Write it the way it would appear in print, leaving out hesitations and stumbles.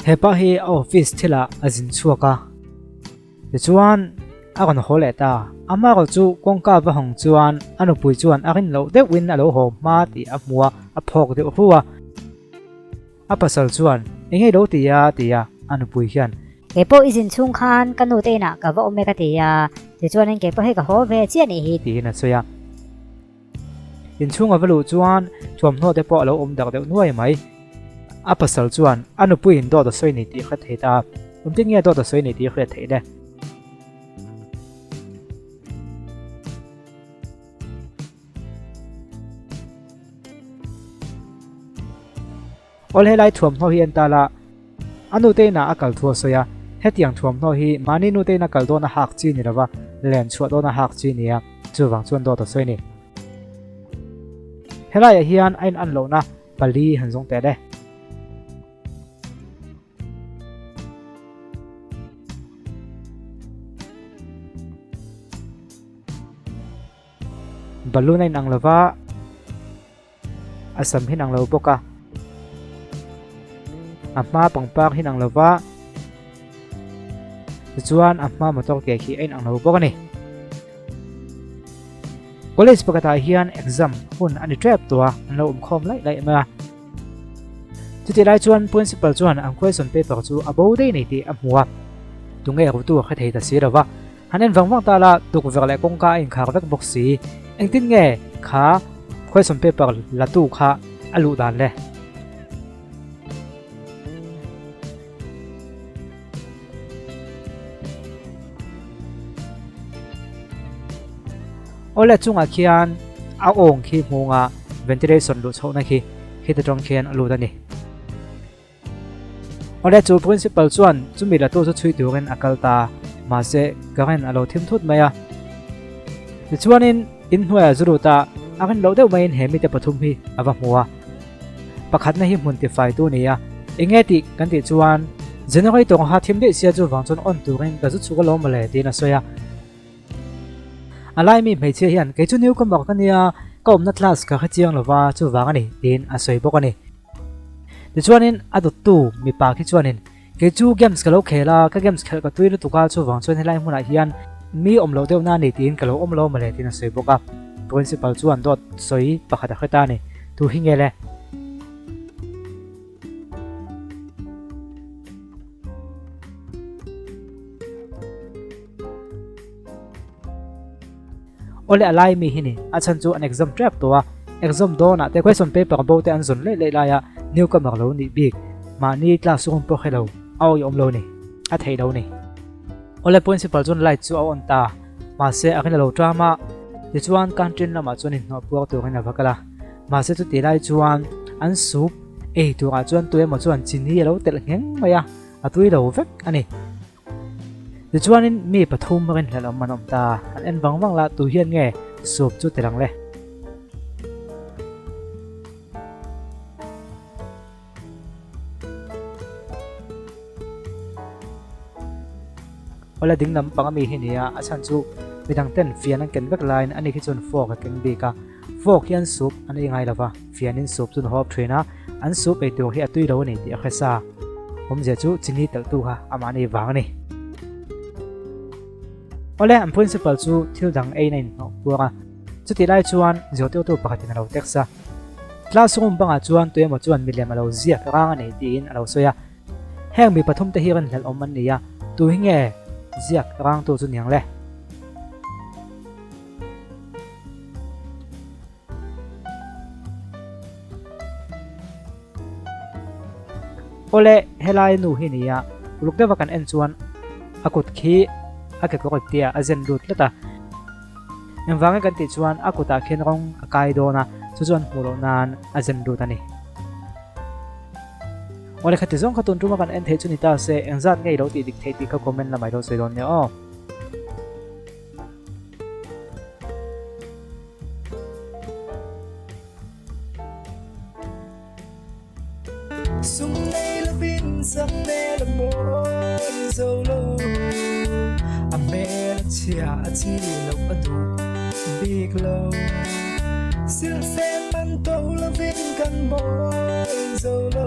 Hepa hi a office thilah a zin chhuak a, tichuan a rawn haw leh ta. Amarawh chu kawngka va hawng chuan a nupui chuan a rin loh deuhin a lo haw hma tih a hmu a, a phawk deuh hru a. A pasal chuan, Enge lo ti a? ti a, a nupui hian. Kei pawh i zin chhung khan ka nute inah ka va awm e ka ti a, tichuanin kei pawh hei ka haw ve chiah nih hi. Tiin a sawi a. Inchhung a va luh chuan thuamhnaw te pawh a lo awm dak deuh nuai mai. A pasal chuan a nupuiin dawt a sawi ni tih hre thei ta. Engtin nge dawt a sawi ni tih hriat theih le? Awl helai thuamhnaw hi en ta la, a nute inah a kal thu a sawi a, hetiang thuamhnaw hi mahni nute ina kal dawn a hak chi ni lova, len chhuah dawn a hak chi nia, chuvang chuan dawt a sawi ni. Helaiah hian a in an lohna pali han zawng teh le. Balloon a inang lova, a sam hi inang lo bawk a, a hma pangpar hi inang lova, tichuan a hma motor ke khi a inang lo bawk a ni. College pakhatah hian exam hun a ni tep tawh a, an lo awmkhawm laih laih mai a. Chutih lai chuan principal chuan an question paper chu a bo daih nei tih a hmu a, tunge rutu a hre thei ta si lova. Han en vang vang ta la, tukverh leh kawngka a inkhar vek bawk si. Engtin nge kha question paper la tu kha a luh dan le? Awle chungah khian a awng khi hmunga ventilation luh chhohna khi khita tawng khian a lut a ni. Awle chu principal chuan chumi la tu chu chhui turin a kal ta, mahse current a lo thim thut mai a. Tichuanin inhnuaiah zu lut a, a rin loh deuh maiin he mite pathum hi a va hmu a. Pakhatna hi hmun tifai tu ni a, enge tih kan tih chuan generator ha thim daih sia chuvang chuan on turin ka zu chhuk alawm mawle tiin a sawi a. A laimi hmeichhia hian kei chu newcomer ka nia, ka awmna class ka hre chiang lova chuvang a ni tiin a sawi bawk a ni. Tichuanin a dawttu mipa khi chuanin kei chu games ka lo khel a, ka games khelh ka tui lutuk a chuvang chuan helai hmunah hian mi awm loh deuhna a ni tiin ka lo awm lo mawle tiin a sawi bawk a. Principal chuan dawt sawi pakhat a hre ta a ni. Tu hi nge le? Awle a lai mi hi ni, a chhan chu an exam tep tawh a, exam dawnah te question paper bo te an zawn leih leih laia newcomer lo nih bik, mahni class room pawh hre lo, a awihawm lo ni, a theih lo ni. Awle principal chuan light chu a on ta, mahse a rin a lo ṭam a, tichuan canteen lamah chuan inhnawh puar turin a va kal a, mahse chuti lai chuan an soup ei turah chuan tu emaw chuan chini a lo telh ngheng mai a, a tui lo vek a ni. Tichuanin mi pathum rinhlelh awm an awm ta, an en vang vang la, tu hian nge soup chu ti lang le? Awle ding lam pang ami hi nia, a chhan chu midang ten fian an ken vek laiin ani khi chuan fork a keng bik a, fork hian soup an ei ngai lova, fianin soup chu an hawp thin a, an soup ei tur hi a tui lo a ni tih a hre sa. Awmzia chu chini telh tu kha amahni vang a ni. Awle an principal chu thil dang eiin a inhnawh puar a, chutih lai chuan zirtirtu pakhatin a lo text a. Classroom bangah chuan tuemaw chuan milem a lo ziak rang a nei tiin a lo sawi a. Heng mi pathum te hi rinhlelh awm an ni a, tu hi nge ziak rangtu chu niang le? Awle, helai nu hi nia, uluk deuha kan en chuan a kut khi a kekawr ipte ah a zen lut tlat a. Engvangin kan tih chuan a kutah khian rawng a kai dawn a, chu chuan hmuh loh nan a zen lut a ni. Awle khati zawng kha tun tuma kan en theih chu ni ta se, engzat nge i lo tih dik theih tih kha comment lamah i lo sawi dawn nia aw. Sum nei lovin sak hmel a mawi zo lo, a hmel a chhia a chi loh a duh bik lo. Silhfen man to lovin kan mawi zo lo.